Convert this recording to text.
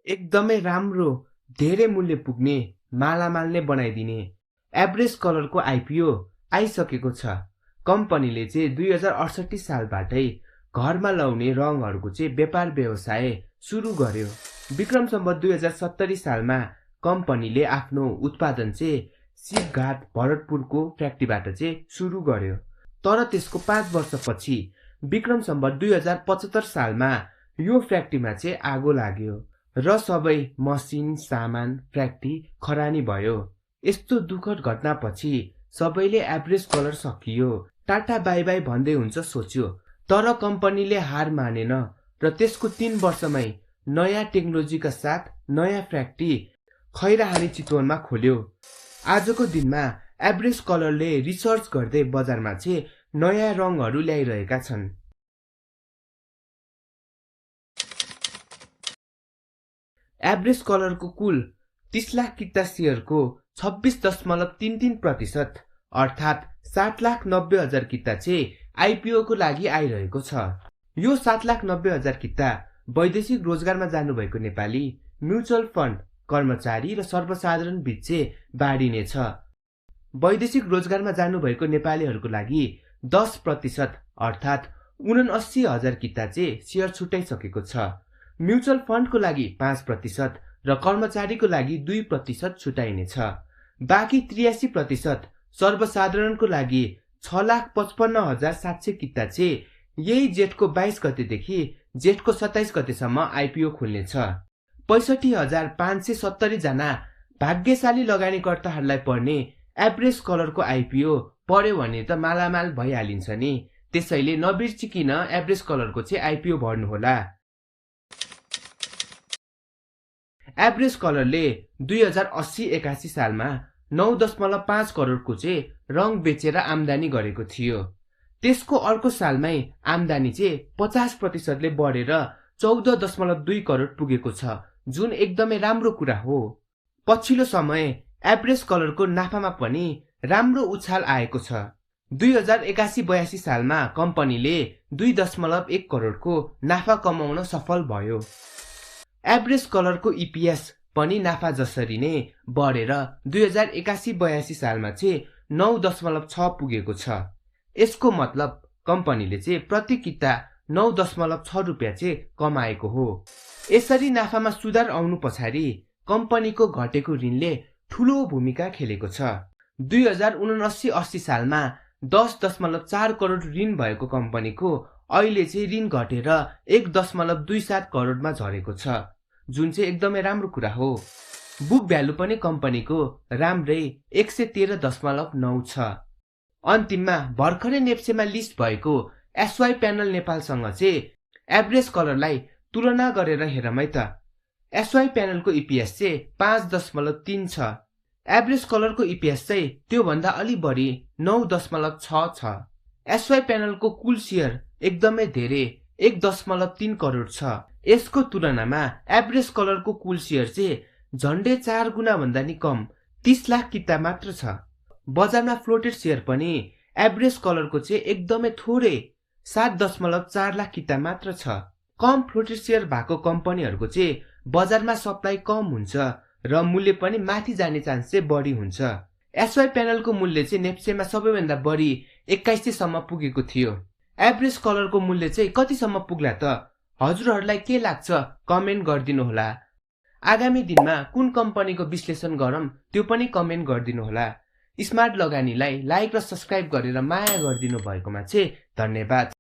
एकदमै राम्रो, धेरै मूल्य पुग्ने, मालामाल नै बनाइदिने एभरेज कलरको आइपिओ आइसकेको छ। कम्पनीले चाहिँ 2068 सालबाटै घरमा लाउने रङहरूको चाहिँ व्यापार व्यवसाय सुरु गर्यो। विक्रम सम्वत 2070 सालमा कम्पनीले आफ्नो उत्पादन चाहिँ शिवघाट भरतपुरको फ्याक्ट्रीबाट चाहिँ सुरु गर्यो। तर त्यसको 5 वर्षपछि विक्रम सम्वत 2075 सालमा यो फ्याक्ट्रीमा चाहिँ आगो लाग्यो र सबै मसिन, सामान, फ्याक्ट्री खरानी भयो। यस्तो दुःखद घटनापछि सबैले एभरेज कलर सकियो, टाटा बाई बाई भन्दै हुन्छ सोच्यो। तर कम्पनीले हार मानेन र त्यसको 3 वर्षमै नयाँ टेक्नोलोजीका साथ नयाँ फ्याक्ट्री खैराहानी चितवनमा खोल्यो। आजको दिनमा एभरेज कलरले रिसर्च गर्दै बजारमा चाहिँ नयाँ रङहरू ल्याइरहेका छन्। एभरेज कलरको कुल 30 लाख किता सेयरको 26.33% अर्थात् 7,90,000 किता चाहिँ आइपिओ को लागि आइरहेको छ। यो 7,90,000 किता वैदेशिक रोजगारमा जानुभएको नेपाली, म्युचुअल फन्ड कर्मचारी र सर्वसाधारण बीच चाहिँ बाँडिनेछ। वैदेशिक रोजगारमा जानुभएको नेपालीहरूको लागि 10% अर्थात् 79,000 किता चाहिँ सेयर छुट्याइसकेको छ। म्युचुअल फन्डको लागि 5% र कर्मचारीको लागि 2% छुट्याइनेछ। बाँकी 83% सर्वसाधारणको लागि 6,55,700 किता चाहिँ यही जेठको 22 गतेदेखि जेठको 27 गतेसम्म आइपिओ खुल्नेछ। 65,570 जना भाग्यशाली लगानीकर्ताहरूलाई पर्ने एभरेज कलरको आइपिओ पर्यो भने त मालामाल भइहालिन्छ नि। त्यसैले नबिर्सिकिन एभरेज कलरको चाहिँ आइपिओ भर्नुहोला। एभरेज कलरले 2080-81 सालमा 9.5 करोडको चाहिँ रङ बेचेर आम्दानी गरेको थियो। त्यसको अर्को सालमै आम्दानी चाहिँ 50% ले बढेर 14.2 करोड पुगेको छ, जुन एकदमै राम्रो कुरा हो। पछिल्लो समय एभरेज कलरको नाफामा पनि राम्रो उछाल आएको छ। 2081-82 सालमा कम्पनीले 2.1 करोडको नाफा कमाउन सफल भयो। एभरेज कलरको इपिएस पनि नाफा जसरी नै बढेर 2081-82 सालमा चाहिँ 9.6 पुगेको छ। यसको मतलब कम्पनीले चाहिँ प्रति किता 9.6 रुपियाँ चाहिँ कमाएको हो। यसरी नाफामा सुधार आउनु पछाडि कम्पनीको घटेको ऋणले ठूलो भूमिका खेलेको छ। 2079-80 सालमा 10.4 करोड ऋण भएको कम्पनीको अहिले चाहिँ ऋण घटेर 1.27 करोडमा झरेको छ, जुन चाहिँ एकदमै राम्रो कुरा हो। बुक भ्यालु पनि कम्पनीको राम्रै 113.9 छ। अन्तिममा भर्खरै नेप्सेमा लिस्ट भएको एसवाई प्यानल नेपालसँग चाहिँ एभरेज कलरलाई तुलना गरेर हेरमै त। एसवाई प्यानलको इपिएस चाहिँ 5.3 छ। एभरेज कलरको इपिएस चाहिँ त्यो भन्दा अलि बढी 9.6 छ। एसवाई प्यानलको कुल सेयर एकदमै धेरै 1.3 करोड छ। यसको तुलनामा एभरेज कलरको कुल सेयर चाहिँ झन्डै 4 गुणा भन्दा नि कम 30 लाख किता मात्र छ। बजारमा फ्लोटेड सेयर पनि एभरेज कलरको चाहिँ एकदमै थोरै 7.4 लाख किता मात्र छ। कम फ्लोटेड सेयर भएको कम्पनीहरूको चाहिँ बजारमा सप्लाई कम हुन्छ र मूल्य पनि माथि जाने चान्स चाहिँ बढी हुन्छ। एसवाई प्यानलको मूल्य चाहिँ नेप्सेमा सबैभन्दा बढी 2100 सम्म पुगेको थियो। एभरेज कलरको मूल्य चाहिँ कतिसम्म पुग्ला त? हजुरहरूलाई के लाग्छ कमेन्ट गरिदिनु होला। आगामी दिनमा कुन कम्पनीको विश्लेषण गरौँ त्यो पनि कमेन्ट गरिदिनु होला। स्मार्ट लगानीलाई लाइक र सब्स्क्राइब गरेर माया गरिदिनु भएकोमा चाहिँ धन्यवाद।